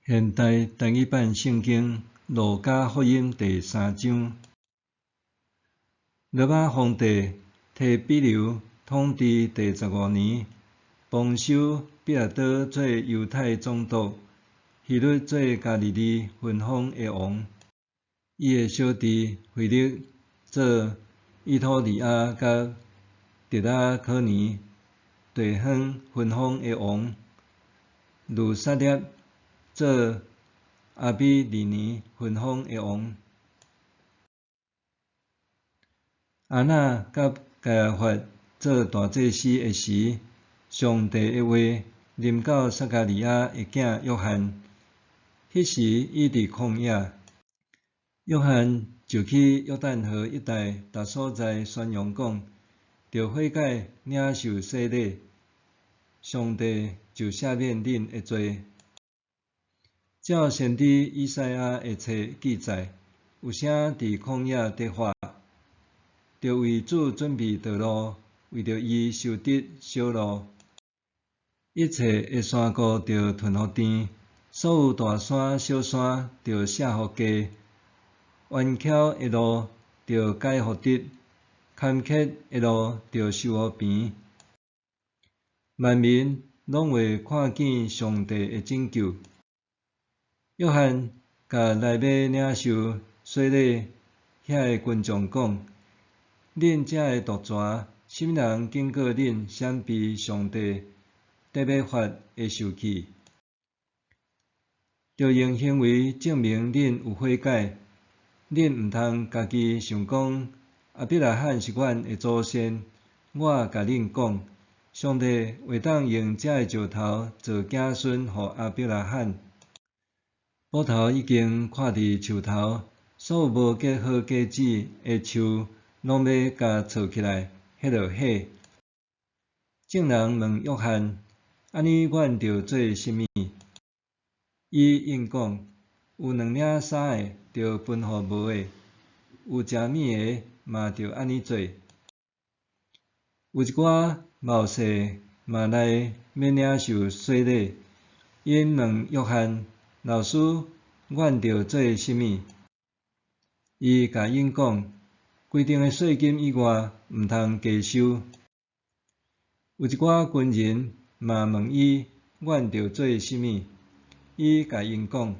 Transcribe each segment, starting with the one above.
現代台語版聖經路加福音第三章，羅馬皇帝提比留統治第十五年，磅修彼拉多做猶太總督，希律做加利利分封的王，伊的小弟腓力做以土利亞佮特拉可尼地方分封的王，呂撒捏做亞比利尼分封的王，亞那佮該亞法做大祭司的時，上帝的話臨到撒迦利亞的囝約翰。彼時伊佇曠野，約翰就去約旦河一帶逐所在宣揚講，著悔改領受洗禮，上帝就赦免恁的罪。照先知以賽亞的冊記載，有聲佇曠野佇喊，著為主準備道路，為著伊修直小路。一切的山谷著吞予甜，所有大山小山著卸予低，彎曲的路著改予直，坎坷的路著修予平。萬民攏會看見上帝的拯救。約翰共來欲領受洗禮遐个群眾講：恁遮个毒蛇，啥物人警告恁閃避上帝得欲發的受氣？著用行為證明恁有悔改。恁毋通家己想講，亞伯拉罕是阮的祖先。我共恁講，上帝會當用遮个石頭造子孫予亞伯拉罕。斧頭已經掛佇樹頭，所有無結好果子的樹，攏欲共鑿起來，彼落火。眾人問約翰：按呢，阮著做啥物？伊應講：有兩領衫的，著分予無的；有食物的，嘛著按呢做。有一寡謀士嘛來欲領受洗禮，𪜶問約翰：老師，阮著做啥物？伊共𪜶講：規定的稅金以外，毋通加收。有一寡軍人嘛問伊：阮著做啥物？伊共𪜶講：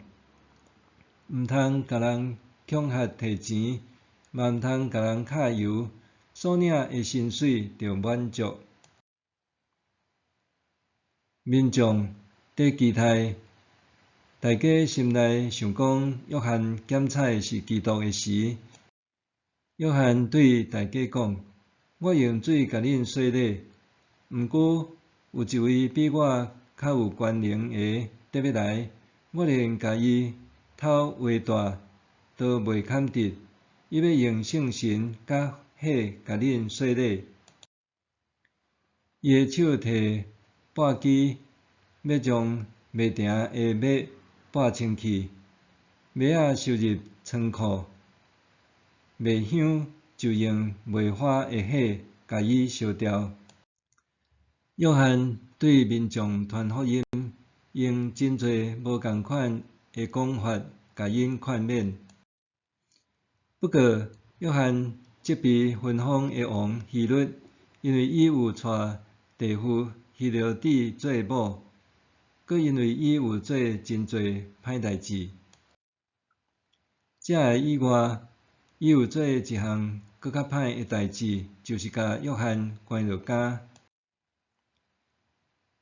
毋通共人恐嚇提錢，嘛毋通共人敲油，所領的薪水著滿足。民眾佇期待，大家心內想講約翰檢採是基督的時，約翰對大家講：我用水共恁洗禮，毋過有一位比我較有權能的得欲來，我連共伊頭鞋帶都袂堪得。伊欲用聖神佮火共恁洗禮。伊的手提簸箕，欲將麥埕的麥簸清去，麥仔收入倉庫，麥香就用袂火的火共伊燒掉。約翰對民眾傳福音，用真濟無仝款的講法共𪜶勸勉。不過，約翰責備分封的王希律，因為伊有娶弟婦希羅底做某，閣因為伊有做真濟歹代誌。這个以外，伊有做一項閣較歹的代誌，就是共約翰關入監。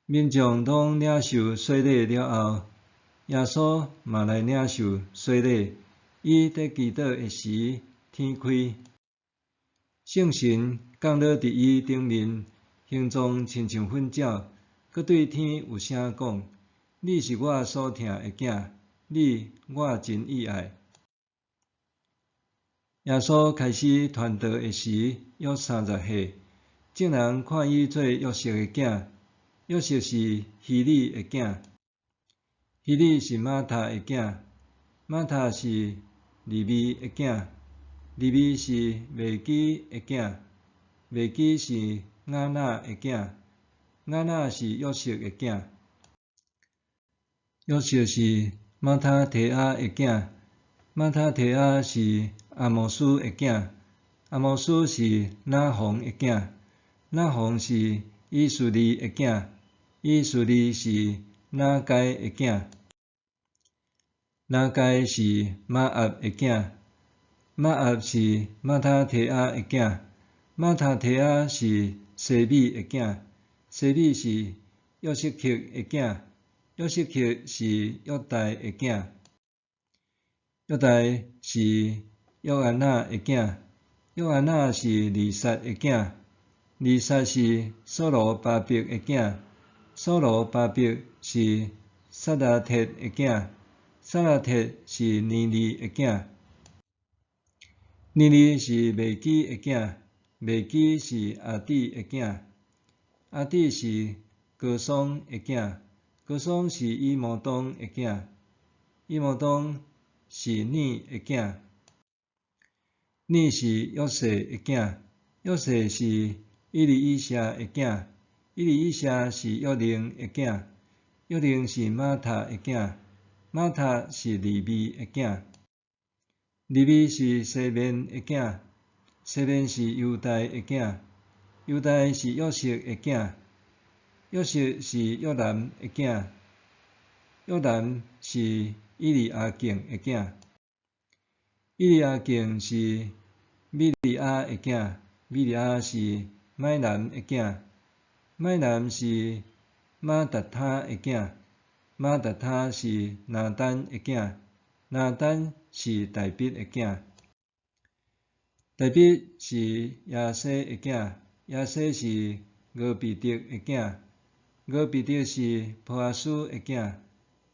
民眾攏領受洗禮了後，耶穌嘛來領受洗禮。伊佇祈禱的時，天開，聖神降落佇伊頂面，形狀親像糞鳥，閣對天有聲講：你是我所疼的囝，你我真喜愛。耶穌開始傳道的時，約30歲。眾人看伊做約瑟的囝，約瑟是希利的囝，希利是馬塔的囝，馬塔是利未的囝，利未是麥基的囝，麥基是亞那的囝，亞那是約瑟的囝，約瑟是馬他提亞的囝，馬他提亞是阿摩司的囝，阿摩司是拿鴻的囝，拿鴻是以斯利的囝，以斯利是拿該的囝，拿該是瑪押的囝，瑪押是馬他提亞的囝，馬他提亞是西米的囝，西米是約瑟克的囝，約瑟克是約代的囝，約代是約安那的囝，約安那是利撒的囝，利撒是所羅巴伯的囝，所羅巴伯是撒拉鐵的囝，撒拉鐵是尼利的囝，尼利是麥基的囝，麥基是亞底的囝，亞底是哥桑的囝，哥桑是以摩當的囝，以摩當是尼的囝，尼是約瑟的囝，約瑟是以利以謝的囝，以利以謝是約寧的囝，約寧是馬塔的囝，馬塔是利未的囝，利未是西面的囝，西面是猶大的囝，猶大是約瑟的囝，約瑟是約南的囝，約南是以利亞敬的囝，以利亞敬是米利亞的囝，米利亞是麥南的囝，麥南是馬達他的囝，馬達他是拿單的囝，拿單是大衛的囝，大衛是耶西的囝，耶西是俄備得的囝，俄備得是波阿斯的囝，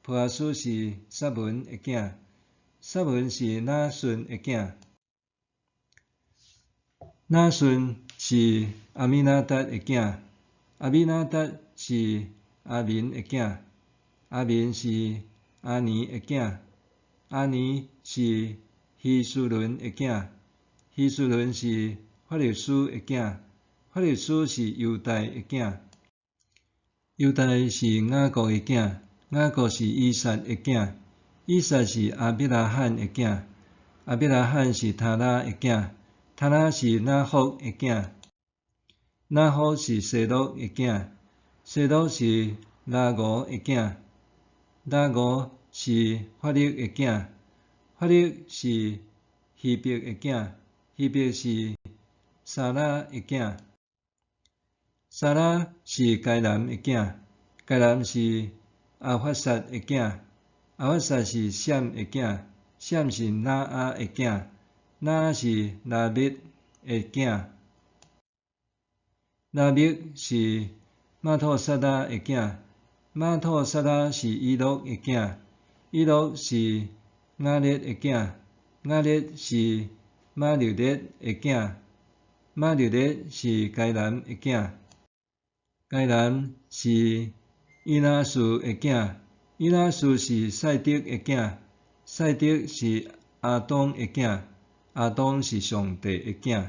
波阿斯是撒文的囝，撒文是拿順的囝，拿順是亞米拿達的囝，亞米拿達是阿明的囝，阿明是阿尼的囝，阿尼是希斯崙的囝，希斯崙是法勒斯的囝，法勒斯是猶大的囝，猶大是雅各的囝，雅各是以撒的囝，以撒是亞伯拉罕的囝，亞伯拉罕是他拉的囝，他拉是拿霍的囝，拿霍是西洛的囝，西洛是拉吳的囝，拉吳是法勒的囝，法勒是希伯的囝，希伯是沙拉的囝，沙拉是該南的囝，該南是亞法薩的囝，亞法薩是閃的囝，閃是拿亞的囝，拿亞是拉麥的囝，拉麥是瑪土撒拉的囝，瑪土撒拉是以諾的囝，以諾是雅列的囝，雅列是瑪流列的囝，瑪流列是該南的囝，該南是以拿斯的囝，以拿斯是賽德的囝，賽德是亞當的囝，亞當是上帝的囝。